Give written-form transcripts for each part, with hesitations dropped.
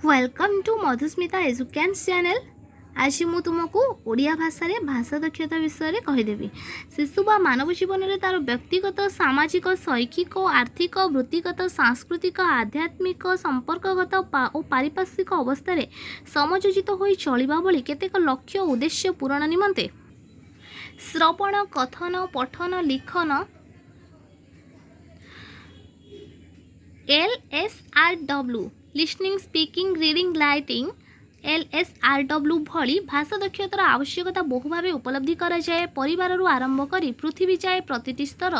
Welcome to Madhusmita Educans channel. ଆଜି ମୁଁ ତୁମକୁ ଓଡ଼ିଆ ଭାଷାରେ ଭାଷା ଦକ୍ଷତା ବିଷୟରେ କହିଦେବି। ଶିଶୁ ବା ମାନବ ଜୀବନରେ ତା'ର ବ୍ୟକ୍ତିଗତ, ସାମାଜିକ, ଶୈକ୍ଷିକ, ଆର୍ଥିକ, ବୃତ୍ତିଗତ, ସାଂସ୍କୃତିକ, ଆଧ୍ୟାତ୍ମିକ, ସମ୍ପର୍କଗତ ଓ ପାରିପାର୍ଶ୍ୱିକ ଅବସ୍ଥାରେ ସମଯୋଜିତ ହୋଇ ଚଳିବା ଭଳି କେତେକ ଲକ୍ଷ୍ୟ ଉଦ୍ଦେଶ୍ୟ ପୂରଣ ନିମନ୍ତେ ଶ୍ରବଣ, କଥନ, ପଠନ, ଲିଖନ, LSRW, listening, speaking, reading, writing, LSRW ଭଳି ଭାଷା ଦକ୍ଷତାର ଆବଶ୍ୟକତା ବହୁ ଭାବେ ଉପଲବ୍ଧି କରାଯାଏ। ପରିବାରରୁ ଆରମ୍ଭ କରି ପୃଥିବୀ ଯାଏ ପ୍ରତିଟି ସ୍ତର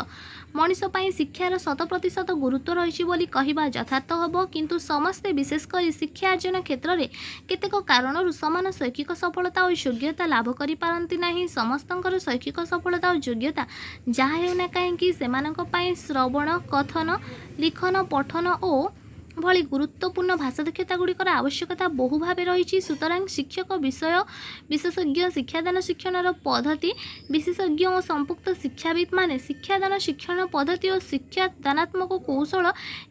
ମଣିଷ ପାଇଁ ଶିକ୍ଷାର ଶତ ପ୍ରତିଶତ ଗୁରୁତ୍ୱ ରହିଛି ବୋଲି କହିବା ଯଥାର୍ଥ ହେବ। କିନ୍ତୁ ସମସ୍ତେ, ବିଶେଷ କରି ଶିକ୍ଷା ଅର୍ଜନ କ୍ଷେତ୍ରରେ କେତେକ କାରଣରୁ ସମାନ ଶୈକ୍ଷିକ ସଫଳତା ଓ ଯୋଗ୍ୟତା ଲାଭ କରିପାରନ୍ତି ନାହିଁ। ସମସ୍ତଙ୍କର ଶୈକ୍ଷିକ ସଫଳତା ଓ ଯୋଗ୍ୟତା ଯାହା ହେଉନା କାହିଁକି, ସେମାନଙ୍କ ପାଇଁ ଶ୍ରବଣ, କଥନ, ଲିଖନ, ପଠନ ଓ ଭଳି ଗୁରୁତ୍ୱପୂର୍ଣ୍ଣ ଭାଷା ଦକ୍ଷତା ଗୁଡ଼ିକର ଆବଶ୍ୟକତା ବହୁ ଭାବେ ରହିଛି। ସୁତରାଂ ଶିକ୍ଷକ, ବିଷୟ ବିଶେଷଜ୍ଞ, ଶିକ୍ଷାଦାନ ଶିକ୍ଷଣର ପଦ୍ଧତି ବିଶେଷଜ୍ଞ ଓ ସମ୍ପୃକ୍ତ ଶିକ୍ଷାବିତ୍ମାନେ ଶିକ୍ଷାଦାନ ଶିକ୍ଷଣ ପଦ୍ଧତି ଓ ଶିକ୍ଷାଦାନାତ୍ମକ କୌଶଳ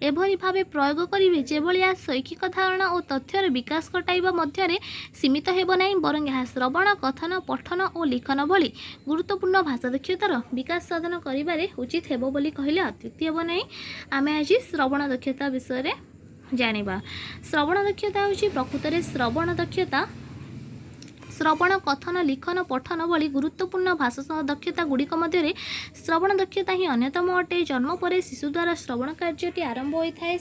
ଏଭଳି ଭାବେ ପ୍ରୟୋଗ କରିବେ, ଯେଭଳି ଏହା ଶୈକ୍ଷିକ ଧାରଣା ଓ ତଥ୍ୟର ବିକାଶ ଘଟାଇବା ମଧ୍ୟରେ ସୀମିତ ହେବ ନାହିଁ, ବରଂ ଏହା ଶ୍ରବଣ, କଥନ, ପଠନ ଓ ଲିଖନ ଭଳି ଗୁରୁତ୍ୱପୂର୍ଣ୍ଣ ଭାଷା ଦକ୍ଷତାର ବିକାଶ ସାଧନ କରିବାରେ ଉଚିତ ହେବ ବୋଲି କହିଲେ ଅତ୍ୟୁକ୍ତି ହେବ ନାହିଁ। ଆମେ ଆଜି ଶ୍ରବଣ ଦକ୍ଷତା ବିଷୟରେ ଜାଣିବା। ଶ୍ରବଣ ଦକ୍ଷତା ହେଉଛି, ପ୍ରକୃତରେ ଶ୍ରବଣ ଦକ୍ଷତା ଶ୍ରବଣ, କଥନ, ଲିଖନ, ପଠନ ଭଳି ଗୁରୁତ୍ୱପୂର୍ଣ୍ଣ ଭାଷା ଦକ୍ଷତା ଗୁଡ଼ିକ ମଧ୍ୟରେ ଶ୍ରବଣ ଦକ୍ଷତା ହିଁ ଅନ୍ୟତମ ଅଟେ। ଜନ୍ମ ପରେ ଶିଶୁ ଦ୍ୱାରା ଶ୍ରବଣ କାର୍ଯ୍ୟଟି ଆରମ୍ଭ ହୋଇଥାଏ।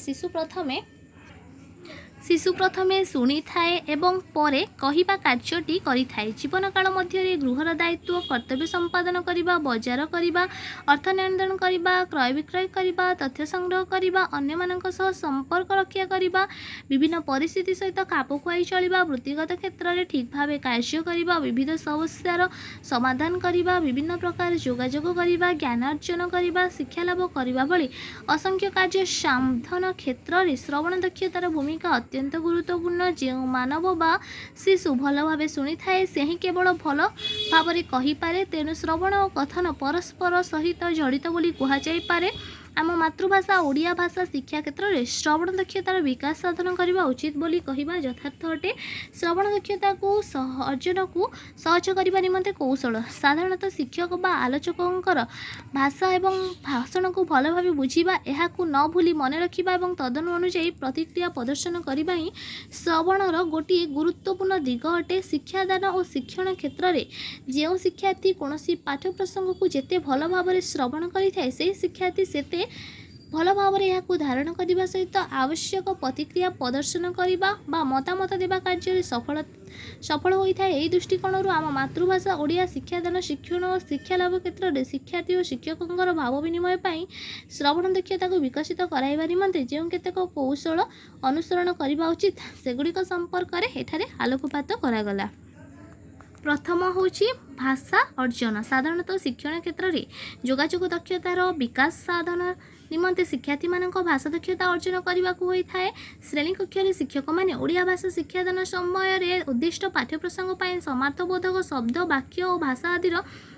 ଶିଶୁ ପ୍ରଥମେ ଶୁଣିଥାଏ ଏବଂ ପରେ କହିବା କାର୍ଯ୍ୟଟି କରିଥାଏ। ଜୀବନକାଳ ମଧ୍ୟରେ ଗୃହର ଦାୟିତ୍ୱ, କର୍ତ୍ତବ୍ୟ ସମ୍ପାଦନ କରିବା, ବଜାର କରିବା, ଅର୍ଥ ନେଣଦେଣ କରିବା, କ୍ରୟ ବିକ୍ରୟ କରିବା, ତଥ୍ୟ ସଂଗ୍ରହ କରିବା, ଅନ୍ୟମାନଙ୍କ ସହ ସମ୍ପର୍କ ରକ୍ଷା କରିବା, ବିଭିନ୍ନ ପରିସ୍ଥିତି ସହିତ ଖାପ ଖୁଆଇ ଚଳିବା, ବୃତ୍ତିଗତ କ୍ଷେତ୍ରରେ ଠିକ୍ ଭାବେ କାର୍ଯ୍ୟ କରିବା, ବିବିଧ ସମସ୍ୟାର ସମାଧାନ କରିବା, ବିଭିନ୍ନ ପ୍ରକାର ଯୋଗାଯୋଗ କରିବା, ଜ୍ଞାନ ଅର୍ଜନ କରିବା, ଶିକ୍ଷା ଲାଭ କରିବା ଭଳି ଅସଂଖ୍ୟ କାର୍ଯ୍ୟ ସାଧନ କ୍ଷେତ୍ରରେ ଶ୍ରବଣ ଦକ୍ଷତାର ଭୂମିକା ଅତ୍ୟନ୍ତ ଗୁରୁତ୍ୱପୂର୍ଣ୍ଣ। ଯେଉଁ ମାନବ ବା ଶିଶୁ ଭଲ ଭାବେ ଶୁଣିଥାଏ, ସେ ହିଁ କେବଳ ଭଲ ଭାବରେ କହିପାରେ। ତେଣୁ ଶ୍ରବଣ ଓ କଥନ ପରସ୍ପର ସହିତ ଜଡ଼ିତ ବୋଲି କୁହାଯାଇପାରେ। ଆମ ମାତୃଭାଷା ଓଡ଼ିଆ ଭାଷା ଶିକ୍ଷା କ୍ଷେତ୍ରରେ ଶ୍ରବଣ ଦକ୍ଷତାର ବିକାଶ ସାଧନ କରିବା ଉଚିତ ବୋଲି କହିବା ଯଥାର୍ଥ ଅଟେ। ଶ୍ରବଣ ଦକ୍ଷତାକୁ ଅର୍ଜନକୁ ସହଜ କରିବା ନିମନ୍ତେ କୌଶଳ। ସାଧାରଣତଃ ଶିକ୍ଷକ ବା ଆଲୋଚକଙ୍କର ଭାଷା ଏବଂ ଭାଷଣକୁ ଭଲ ଭାବେ ବୁଝିବା, ଏହାକୁ ନ ଭୁଲି ମନେ ରଖିବା ଏବଂ ତଦନୁ ଅନୁଯାୟୀ ପ୍ରତିକ୍ରିୟା ପ୍ରଦର୍ଶନ କରିବା ହିଁ ଶ୍ରବଣର ଗୋଟିଏ ଗୁରୁତ୍ୱପୂର୍ଣ୍ଣ ଦିଗ ଅଟେ। ଶିକ୍ଷାଦାନ ଓ ଶିକ୍ଷଣ କ୍ଷେତ୍ରରେ ଯେଉଁ ଶିକ୍ଷାର୍ଥୀ କୌଣସି ପାଠ୍ୟ ପ୍ରସଙ୍ଗକୁ ଯେତେ ଭଲ ଭାବରେ ଶ୍ରବଣ କରିଥାଏ, ସେହି ଶିକ୍ଷାର୍ଥୀ ସେତେ ଭଲ ଭାବରେ ଏହାକୁ ଧାରଣ କରିବା ସହିତ ଆବଶ୍ୟକ ପ୍ରତିକ୍ରିୟା ପ୍ରଦର୍ଶନ କରିବା ବା ମତାମତ ଦେବା କାର୍ଯ୍ୟରେ ସଫଳ ହୋଇଥାଏ। ଏହି ଦୃଷ୍ଟିକୋଣରୁ ଆମ ମାତୃଭାଷା ଓଡ଼ିଆ ଶିକ୍ଷାଦାନ ଶିକ୍ଷଣ ଓ ଶିକ୍ଷା ଲାଭ କ୍ଷେତ୍ରରେ ଶିକ୍ଷାର୍ଥୀ ଓ ଶିକ୍ଷକଙ୍କର ଭାବ ବିନିମୟ ପାଇଁ ଶ୍ରବଣ ଦକ୍ଷତାକୁ ବିକଶିତ କରାଇବା ନିମନ୍ତେ ଯେଉଁ କେତେକ କୌଶଳ ଅନୁସରଣ କରିବା ଉଚିତ, ସେଗୁଡ଼ିକ ସମ୍ପର୍କରେ ଏଠାରେ ଆଲୋକପାତ କରାଗଲା। ପ୍ରଥମ ହେଉଛି ଭାଷା ଅର୍ଜନ। ସାଧାରଣତଃ ଶିକ୍ଷଣ କ୍ଷେତ୍ରରେ ଯୋଗାଯୋଗ ଦକ୍ଷତାର ବିକାଶ ସାଧନ ନିମନ୍ତେ ଶିକ୍ଷାର୍ଥୀମାନଙ୍କ ଭାଷା ଦକ୍ଷତା ଅର୍ଜନ କରିବାକୁ ହୋଇଥାଏ। ଶ୍ରେଣୀ କକ୍ଷରେ ଶିକ୍ଷକମାନେ ଓଡ଼ିଆ ଭାଷା ଶିକ୍ଷାଦାନ ସମୟରେ ଉଦ୍ଦିଷ୍ଟ ପାଠ୍ୟ ପ୍ରସଙ୍ଗ ପାଇଁ ସମାର୍ଥବୋଧକ ଶବ୍ଦ, ବାକ୍ୟ ଓ ଭାଷା ଆଦିର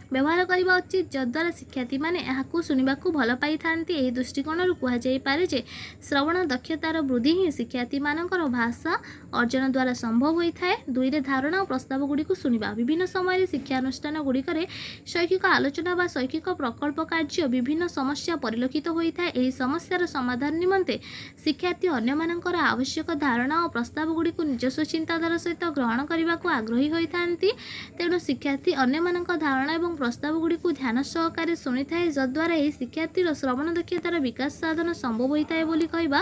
ବ୍ୟବହାର କରିବା ଉଚିତ, ଯଦ୍ୱାରା ଶିକ୍ଷାର୍ଥୀମାନେ ଏହାକୁ ଶୁଣିବାକୁ ଭଲ ପାଇଥାନ୍ତି। ଏହି ଦୃଷ୍ଟିକୋଣରୁ କୁହାଯାଇପାରେ ଯେ ଶ୍ରବଣ ଦକ୍ଷତାର ବୃଦ୍ଧି ହିଁ ଶିକ୍ଷାର୍ଥୀମାନଙ୍କର ଭାଷା ଅର୍ଜନ ଦ୍ୱାରା ସମ୍ଭବ ହୋଇଥାଏ। ଦୁଇରେ ଧାରଣା ଓ ପ୍ରସ୍ତାବ ଗୁଡ଼ିକୁ ଶୁଣିବା। ବିଭିନ୍ନ ସମୟରେ ଶିକ୍ଷାନୁଷ୍ଠାନ ଗୁଡ଼ିକରେ ଶୈକ୍ଷିକ ଆଲୋଚନା ବା ଶୈକ୍ଷିକ ପ୍ରକଳ୍ପ କାର୍ଯ୍ୟ ବିଭିନ୍ନ ସମସ୍ୟା ପରିଲକ୍ଷିତ ହୋଇଥାଏ। ଏହି ସମସ୍ୟାର ସମାଧାନ ନିମନ୍ତେ ଶିକ୍ଷାର୍ଥୀ ଅନ୍ୟମାନଙ୍କର ଆବଶ୍ୟକ ଧାରଣା ଓ ପ୍ରସ୍ତାବ ଗୁଡ଼ିକୁ ନିଜସ୍ୱ ଚିନ୍ତାଧାରା ସହିତ ଗ୍ରହଣ କରିବାକୁ ଆଗ୍ରହୀ ହୋଇଥାନ୍ତି। ତେଣୁ ଶିକ୍ଷାର୍ଥୀ ଅନ୍ୟମାନଙ୍କ ଧାରଣା ଏବଂ ପ୍ରସ୍ତାବ ଗୁଡ଼ିକୁ ଧ୍ୟାନ ସହକାରେ ଶୁଣିଥାଏ, ଯଦ୍ୱାରା ଏହି ଶିକ୍ଷାର୍ଥୀର ଶ୍ରବଣ ଦକ୍ଷତାର ବିକାଶ ସାଧନ ସମ୍ଭବ ହୋଇଥାଏ ବୋଲି କହିବା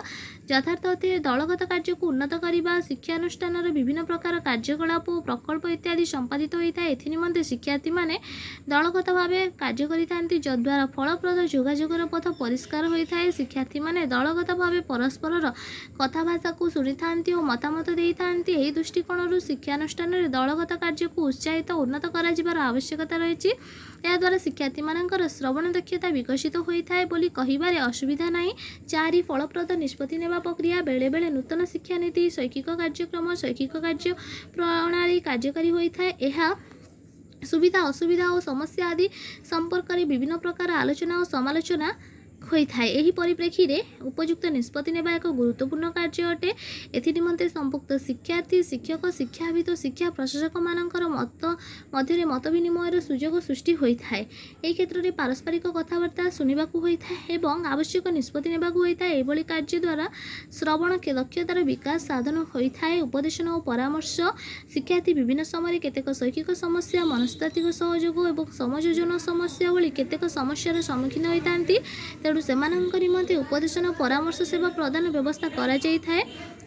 ଯଥାର୍ଥ ଅଟେ। ଦଳଗତ କାର୍ଯ୍ୟକୁ ଉନ୍ନତ କରିବା। ଶିକ୍ଷାନୁଷ୍ଠାନର ବିଭିନ୍ନ ପ୍ରକାର କାର୍ଯ୍ୟକଳାପ ଓ ପ୍ରକଳ୍ପ ଇତ୍ୟାଦି ସମ୍ପାଦିତ ହୋଇଥାଏ। ଏଥି ନିମନ୍ତେ ଶିକ୍ଷାର୍ଥୀମାନେ ଦଳଗତ ଭାବେ କାର୍ଯ୍ୟ କରିଥାନ୍ତି, ଯଦ୍ୱାରା ଫଳପ୍ରଦ ଯୋଗାଯୋଗର ପଥ ପରିଷ୍କାର ହୋଇଥାଏ। ଶିକ୍ଷାର୍ଥୀମାନେ ଦଳଗତ ଭାବେ ପରସ୍ପରର କଥା ଭାଷାକୁ ଶୁଣିଥାନ୍ତି ଓ ମତାମତ ଦେଇଥାନ୍ତି। ଏହି ଦୃଷ୍ଟିକୋଣରୁ ଶିକ୍ଷାନୁଷ୍ଠାନରେ ଦଳଗତ କାର୍ଯ୍ୟକୁ ଉତ୍ସାହିତ ଉନ୍ନତ କରାଯିବାର ଆବଶ୍ୟକତା ରହିଛି। ଏହାଦ୍ୱାରା ଶିକ୍ଷାର୍ଥୀମାନଙ୍କର ଶ୍ରବଣ ଦକ୍ଷତା ବିକଶିତ ହୋଇଥାଏ ବୋଲି କହିବାରେ ଅସୁବିଧା ନାହିଁ। ଚାରି, ଫଳପ୍ରଦ ନିଷ୍ପତ୍ତି ନେବା ପ୍ରକ୍ରିୟା। ବେଳେବେଳେ ନୂତନ ଶିକ୍ଷାନୀତି, ଶୈକ୍ଷିକ କାର୍ଯ୍ୟକ୍ରମ, ଶୈକ୍ଷିକ କାର୍ଯ୍ୟ ପ୍ରଣାଳୀ କାର୍ଯ୍ୟକାରୀ ହୋଇଥାଏ। ଏହା ସୁବିଧା, ଅସୁବିଧା ଓ ସମସ୍ୟା ଆଦି ସମ୍ପର୍କରେ ବିଭିନ୍ନ ପ୍ରକାର ଆଲୋଚନା ଓ ସମାଲୋଚନା ହୋଇଥାଏ। ଏହି ପରିପ୍ରେକ୍ଷୀରେ ଉପଯୁକ୍ତ ନିଷ୍ପତ୍ତି ନେବା ଏକ ଗୁରୁତ୍ୱପୂର୍ଣ୍ଣ କାର୍ଯ୍ୟ ଅଟେ। ଏଥି ନିମନ୍ତେ ସମ୍ପୃକ୍ତ ଶିକ୍ଷାର୍ଥୀ, ଶିକ୍ଷକ, ଶିକ୍ଷାବିତ୍ ଓ ଶିକ୍ଷା ପ୍ରଶାସକମାନଙ୍କର ମତ ମଧ୍ୟରେ ମତ ବିନିମୟର ସୁଯୋଗ ସୃଷ୍ଟି ହୋଇଥାଏ। ଏହି କ୍ଷେତ୍ରରେ ପାରସ୍ପରିକ କଥାବାର୍ତ୍ତା ଶୁଣିବାକୁ ହୋଇଥାଏ ଏବଂ ଆବଶ୍ୟକ ନିଷ୍ପତ୍ତି ନେବାକୁ ହୋଇଥାଏ। ଏଭଳି କାର୍ଯ୍ୟ ଦ୍ୱାରା ଶ୍ରବଣ ଦକ୍ଷତାର ବିକାଶ ସାଧନ ହୋଇଥାଏ। ଉପଦେଶନ ଓ ପରାମର୍ଶ। ଶିକ୍ଷାର୍ଥୀ ବିଭିନ୍ନ ସମୟରେ କେତେକ ଶୈକ୍ଷିକ ସମସ୍ୟା, ମନସ୍ତାତ୍ତ୍ୱିକ ସହଯୋଗ ଏବଂ ସମାଯୋଜନ ସମସ୍ୟା ଭଳି କେତେକ ସମସ୍ୟାର ସମ୍ମୁଖୀନ ହୋଇଥାନ୍ତି। ତେଣୁ ସେମାନଙ୍କ ନିମନ୍ତେ ଉପଦେଶନ, ପରାମର୍ଶ ସେବା ପ୍ରଦାନ ବ୍ୟବସ୍ଥା କରାଯାଇଥାଏ।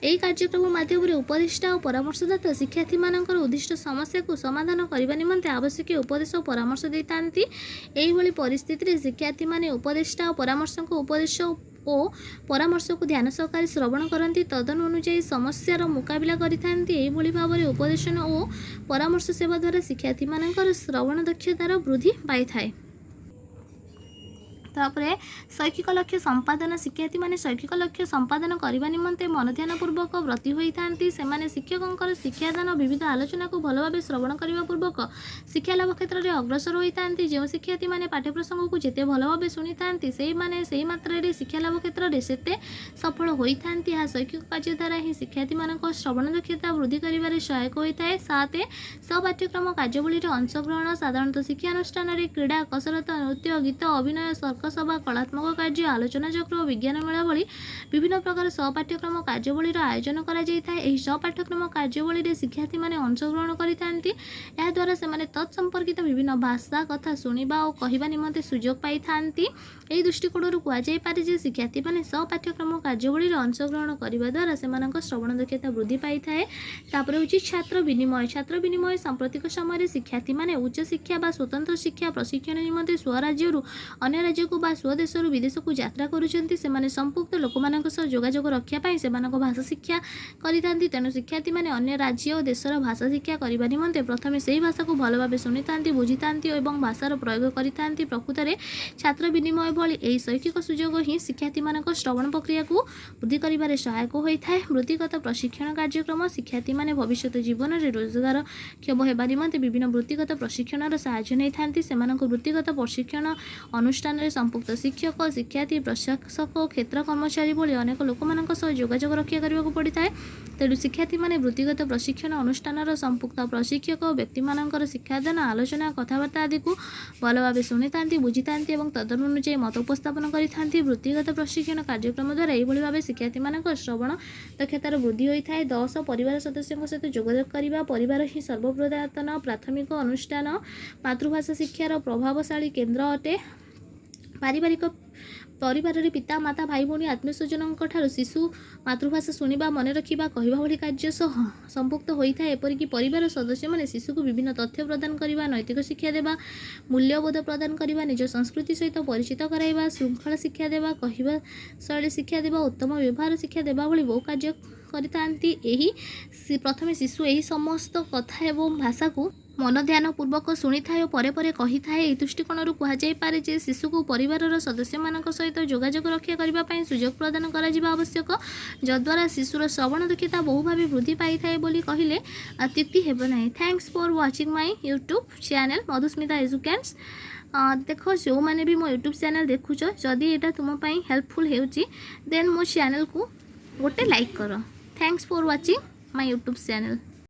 ଏହି କାର୍ଯ୍ୟକ୍ରମ ମାଧ୍ୟମରେ ଉପଦେଷ୍ଟା ଓ ପରାମର୍ଶଦାତା ଶିକ୍ଷାର୍ଥୀମାନଙ୍କର ଉଦ୍ଦିଷ୍ଟ ସମସ୍ୟାକୁ ସମାଧାନ କରିବା ନିମନ୍ତେ ଆବଶ୍ୟକୀୟ ଉପଦେଶ ଓ ପରାମର୍ଶ ଦେଇଥାନ୍ତି। ଏହିଭଳି ପରିସ୍ଥିତିରେ ଶିକ୍ଷାର୍ଥୀମାନେ ଉପଦେଷ୍ଟା ଓ ପରାମର୍ଶଙ୍କ ଉପଦେଶ ଓ ପରାମର୍ଶକୁ ଧ୍ୟାନ ସହକାରେ ଶ୍ରବଣ କରନ୍ତି, ତଦନୁଯାୟୀ ସମସ୍ୟାର ମୁକାବିଲା କରିଥାନ୍ତି। ଏହିଭଳି ଭାବରେ ଉପଦେଶନ ଓ ପରାମର୍ଶ ସେବା ଦ୍ୱାରା ଶିକ୍ଷାର୍ଥୀମାନଙ୍କର ଶ୍ରବଣ ଦକ୍ଷତାର ବୃଦ୍ଧି ପାଇଥାଏ। ତାପରେ ଶୈକ୍ଷିକ ଲକ୍ଷ୍ୟ ସମ୍ପାଦନ। ଶିକ୍ଷାର୍ଥୀମାନେ ଶୈକ୍ଷିକ ଲକ୍ଷ୍ୟ ସମ୍ପାଦନ କରିବା ନିମନ୍ତେ ମନଧ୍ୟାନ ପୂର୍ବକ ବ୍ରତୀ ହୋଇଥାନ୍ତି। ସେମାନେ ଶିକ୍ଷକଙ୍କର ଶିକ୍ଷାଦାନ, ବିବିଧ ଆଲୋଚନାକୁ ଭଲ ଭାବେ ଶ୍ରବଣ କରିବା ପୂର୍ବକ ଶିକ୍ଷା ଲାଭ କ୍ଷେତ୍ରରେ ଅଗ୍ରସର ହୋଇଥାନ୍ତି। ଯେଉଁ ଶିକ୍ଷାର୍ଥୀମାନେ ପାଠ୍ୟ ପ୍ରସଙ୍ଗକୁ ଯେତେ ଭଲ ଭାବେ ଶୁଣିଥାନ୍ତି, ସେଇମାନେ ସେହି ମାତ୍ରାରେ ଶିକ୍ଷା ଲାଭ କ୍ଷେତ୍ରରେ ସେତେ ସଫଳ ହୋଇଥାନ୍ତି। ଏହା ଶୈକ୍ଷିକ କାର୍ଯ୍ୟ ଦ୍ୱାରା ହିଁ ଶିକ୍ଷାର୍ଥୀମାନଙ୍କ ଶ୍ରବଣ ଦକ୍ଷତା ବୃଦ୍ଧି କରିବାରେ ସହାୟକ ହୋଇଥାଏ। 7, ସପାଠ୍ୟକ୍ରମ କାର୍ଯ୍ୟାବଳୀରେ ଅଂଶଗ୍ରହଣ। ସାଧାରଣତଃ ଶିକ୍ଷାନୁଷ୍ଠାନରେ କ୍ରୀଡ଼ା, କସରତ, ନୃତ୍ୟ, ଗୀତ, ଅଭିନୟ, ସର୍କସ ସଭା, କଳାତ୍ମକ କାର୍ଯ୍ୟ, ଆଲୋଚନାଚକ୍ର ଓ ବିଜ୍ଞାନ ମେଳା ଭଳି ବିଭିନ୍ନ ପ୍ରକାର ସପାଠ୍ୟକ୍ରମ କାର୍ଯ୍ୟାବଳୀର ଆୟୋଜନ କରାଯାଇଥାଏ। ଏହି ସପାଠ୍ୟକ୍ରମ କାର୍ଯ୍ୟାବଳୀରେ ଶିକ୍ଷାର୍ଥୀମାନେ ଅଂଶଗ୍ରହଣ କରିଥାନ୍ତି। ଏହାଦ୍ୱାରା ସେମାନେ ତତ୍ ସମ୍ପର୍କିତ ବିଭିନ୍ନ ଭାଷା କଥା ଶୁଣିବା ଓ କହିବା ନିମନ୍ତେ ସୁଯୋଗ ପାଇଥାନ୍ତି। ଏହି ଦୃଷ୍ଟିକୋଣରୁ କୁହାଯାଇପାରେ ଯେ ଶିକ୍ଷାର୍ଥୀମାନେ ସପାଠ୍ୟକ୍ରମ କାର୍ଯ୍ୟାବଳୀରେ ଅଂଶଗ୍ରହଣ କରିବା ଦ୍ୱାରା ସେମାନଙ୍କ ଶ୍ରବଣ ଦକ୍ଷତା ବୃଦ୍ଧି ପାଇଥାଏ। ତାପରେ ହେଉଛି ଛାତ୍ର ବିନିମୟ। ଛାତ୍ର ବିନିମୟ। ସାମ୍ପ୍ରତିକ ସମୟରେ ଶିକ୍ଷାର୍ଥୀମାନେ ଉଚ୍ଚଶିକ୍ଷା ବା ସ୍ୱତନ୍ତ୍ର ଶିକ୍ଷା ପ୍ରଶିକ୍ଷଣ ନିମନ୍ତେ ସ୍ୱରାଜ୍ୟରୁ ଅନ୍ୟ ରାଜ୍ୟକୁ ବା ସ୍ୱଦେଶରୁ ବିଦେଶକୁ ଯାତ୍ରା କରୁଛନ୍ତି। ସେମାନେ ସମ୍ପୃକ୍ତ ଲୋକମାନଙ୍କ ସହ ଯୋଗାଯୋଗ ରଖିବା ପାଇଁ ସେମାନଙ୍କ ଭାଷା ଶିକ୍ଷା କରିଥାନ୍ତି। ତେଣୁ ଶିକ୍ଷାର୍ଥୀମାନେ ଅନ୍ୟ ରାଜ୍ୟ ଓ ଦେଶର ଭାଷା ଶିକ୍ଷା କରିବା ନିମନ୍ତେ ପ୍ରଥମେ ସେହି ଭାଷାକୁ ଭଲ ଭାବେ ଶୁଣିଥାନ୍ତି, ବୁଝିଥାନ୍ତି ଏବଂ ଭାଷାର ପ୍ରୟୋଗ କରିଥାନ୍ତି। ପ୍ରକୃତରେ ଛାତ୍ର ବିନିମୟ ଭଳି ଏହି ଶୈକ୍ଷିକ ସୁଯୋଗ ହିଁ ଶିକ୍ଷାର୍ଥୀମାନଙ୍କ ଶ୍ରବଣ ପ୍ରକ୍ରିୟାକୁ ବୃଦ୍ଧି କରିବାରେ ସହାୟକ ହୋଇଥାଏ। ବୃତ୍ତିଗତ ପ୍ରଶିକ୍ଷଣ କାର୍ଯ୍ୟକ୍ରମ। ଶିକ୍ଷାର୍ଥୀମାନେ ଭବିଷ୍ୟତ ଜୀବନରେ ରୋଜଗାରକ୍ଷମ ହେବା ନିମନ୍ତେ ବିଭିନ୍ନ ବୃତ୍ତିଗତ ପ୍ରଶିକ୍ଷଣର ସାହାଯ୍ୟ ନେଇଥାନ୍ତି। ସେମାନଙ୍କୁ ବୃତ୍ତିଗତ ପ୍ରଶିକ୍ଷଣ ଅନୁଷ୍ଠାନରେ ସମ୍ପୃକ୍ତ ଶିକ୍ଷକ, ଶିକ୍ଷାର୍ଥୀ, ପ୍ରଶାସକ ଓ କ୍ଷେତ୍ର କର୍ମଚାରୀ ଭଳି ଅନେକ ଲୋକମାନଙ୍କ ସହ ଯୋଗାଯୋଗ ରକ୍ଷା କରିବାକୁ ପଡ଼ିଥାଏ। ତେଣୁ ଶିକ୍ଷାର୍ଥୀମାନେ ବୃତ୍ତିଗତ ପ୍ରଶିକ୍ଷଣ ଅନୁଷ୍ଠାନର ସମ୍ପୃକ୍ତ ପ୍ରଶିକ୍ଷକ ବ୍ୟକ୍ତିମାନଙ୍କର ଶିକ୍ଷାଦାନ, ଆଲୋଚନା, କଥାବାର୍ତ୍ତା ଆଦିକୁ ଭଲ ଭାବେ ଶୁଣିଥାନ୍ତି, ବୁଝିଥାନ୍ତି ଏବଂ ତଦନୁଯାୟୀ ମତ ଉପସ୍ଥାପନ କରିଥାନ୍ତି। ବୃତ୍ତିଗତ ପ୍ରଶିକ୍ଷଣ କାର୍ଯ୍ୟକ୍ରମ ଦ୍ୱାରା ଏହିଭଳି ଭାବେ ଶିକ୍ଷାର୍ଥୀମାନଙ୍କ ଶ୍ରବଣ ଦକ୍ଷତାର ବୃଦ୍ଧି ହୋଇଥାଏ। 10, ପରିବାର ସଦସ୍ୟଙ୍କ ସହିତ ଯୋଗାଯୋଗ କରିବା। ପରିବାର ହିଁ ସର୍ବପୁରାତନ ପ୍ରାଥମିକ ଅନୁଷ୍ଠାନ, ମାତୃଭାଷା ଶିକ୍ଷାର ପ୍ରଭାବଶାଳୀ କେନ୍ଦ୍ର ଅଟେ। ପାରିବାରିକ ପରିବାରରେ ପିତା, ମାତା, ଭାଇ, ଭଉଣୀ, ଆତ୍ମୀୟ ସ୍ୱଜନଙ୍କ ଠାରୁ ଶିଶୁ ମାତୃଭାଷା ଶୁଣିବା, ମନେ ରଖିବା, କହିବା ଭଳି କାର୍ଯ୍ୟ ସହ ସମ୍ପୃକ୍ତ ହୋଇଥାଏ। ଏପରିକି ପରିବାର ସଦସ୍ୟମାନେ ଶିଶୁକୁ ବିଭିନ୍ନ ତଥ୍ୟ ପ୍ରଦାନ କରିବା, ନୈତିକ ଶିକ୍ଷା ଦେବା, ମୂଲ୍ୟବୋଧ ପ୍ରଦାନ କରିବା, ନିଜ ସଂସ୍କୃତି ସହିତ ପରିଚିତ କରାଇବା, ଶୃଙ୍ଖଳା ଶିକ୍ଷା ଦେବା, କହିବା ଶୈଳୀ ଶିକ୍ଷା ଦେବା, ଉତ୍ତମ ବ୍ୟବହାର ଶିକ୍ଷା ଦେବା ଭଳି ବହୁ କାର୍ଯ୍ୟ କରିଥାନ୍ତି। ଏହି ପ୍ରଥମେ ଶିଶୁ ଏହି ସମସ୍ତ କଥା ଏବଂ ଭାଷାକୁ ମନ ଧ୍ୟାନ ପୂର୍ବକ ଶୁଣିଥାଏ ଓ ପରେ ପରେ କହିଥାଏ। ଏହି ଦୃଷ୍ଟିକୋଣରୁ କୁହାଯାଇପାରେ ଯେ ଶିଶୁକୁ ପରିବାରର ସଦସ୍ୟମାନଙ୍କ ସହିତ ଯୋଗାଯୋଗ ରକ୍ଷା କରିବା ପାଇଁ ସୁଯୋଗ ପ୍ରଦାନ କରାଯିବା ଆବଶ୍ୟକ, ଯଦ୍ୱାରା ଶିଶୁର ଶ୍ରବଣ ଦକ୍ଷତା ବହୁ ଭାବେ ବୃଦ୍ଧି ପାଇଥାଏ ବୋଲି କହିଲେ ଅତ୍ୟୁକ୍ତି ହେବ ନାହିଁ। Thanks for watching my YouTube channel Madhusmita ଏଜୁକେନ୍ସ। ଦେଖ, ଯେଉଁମାନେ ବି ମୋ ୟୁଟ୍ୟୁବ୍ ଚ୍ୟାନେଲ୍ ଦେଖୁଛ, ଯଦି ଏଇଟା ତୁମ ପାଇଁ ହେଲ୍ପଫୁଲ୍ ହେଉଛି, ଦେନ୍ ମୋ ଚ୍ୟାନେଲ୍କୁ ଗୋଟେ ଲାଇକ୍ କର। Thanks for watching my YouTube channel.